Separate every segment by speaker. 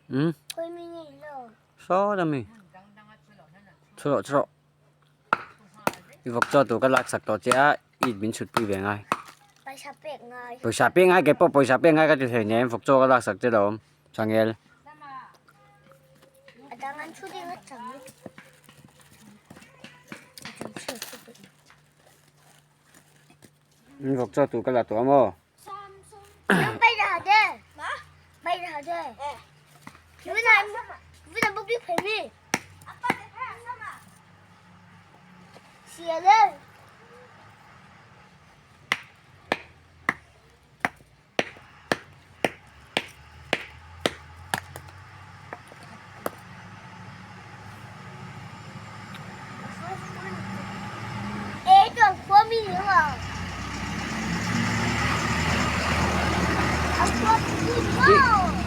Speaker 1: Um saw ta mi chhuah chhuah i vawk chaw tur ka lak sak tawh che a i min chhut pui ve ngai pawisa pek ngai keipawh pawisa pek ngai ka ti hleinem vawk chaw ka lak sak che lo awm changel. Vawk chaw tur ka la tawh a maw?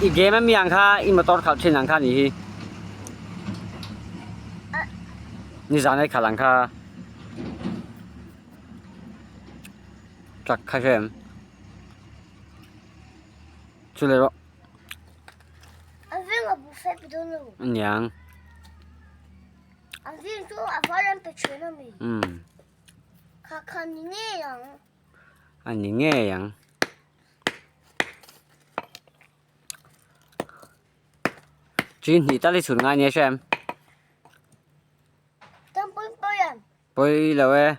Speaker 1: I game a mi ang kha i motor khalh thin ang kha nih hi nizan a i khalh ang kha truck kha hria em. Chu leh rawh. Aniang. Umm. A ni ngei ang. Chin hnih tal hi chhun ngai nia hria em? Pawi lo e.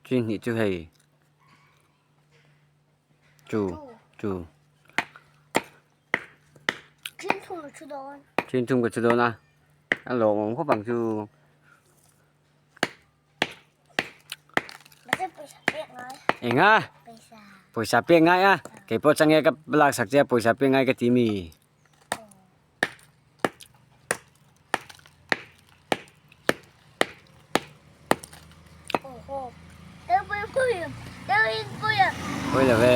Speaker 1: Chin hnih chu hei. Chu chu. Chin thum ka chu dawn a. A lawmawm khawp ang chu. Eng a? Pawisa pek ngai a. Keipawh change ka laksak che a pawisa pek ngai ka ti mi. Pawi lo ve.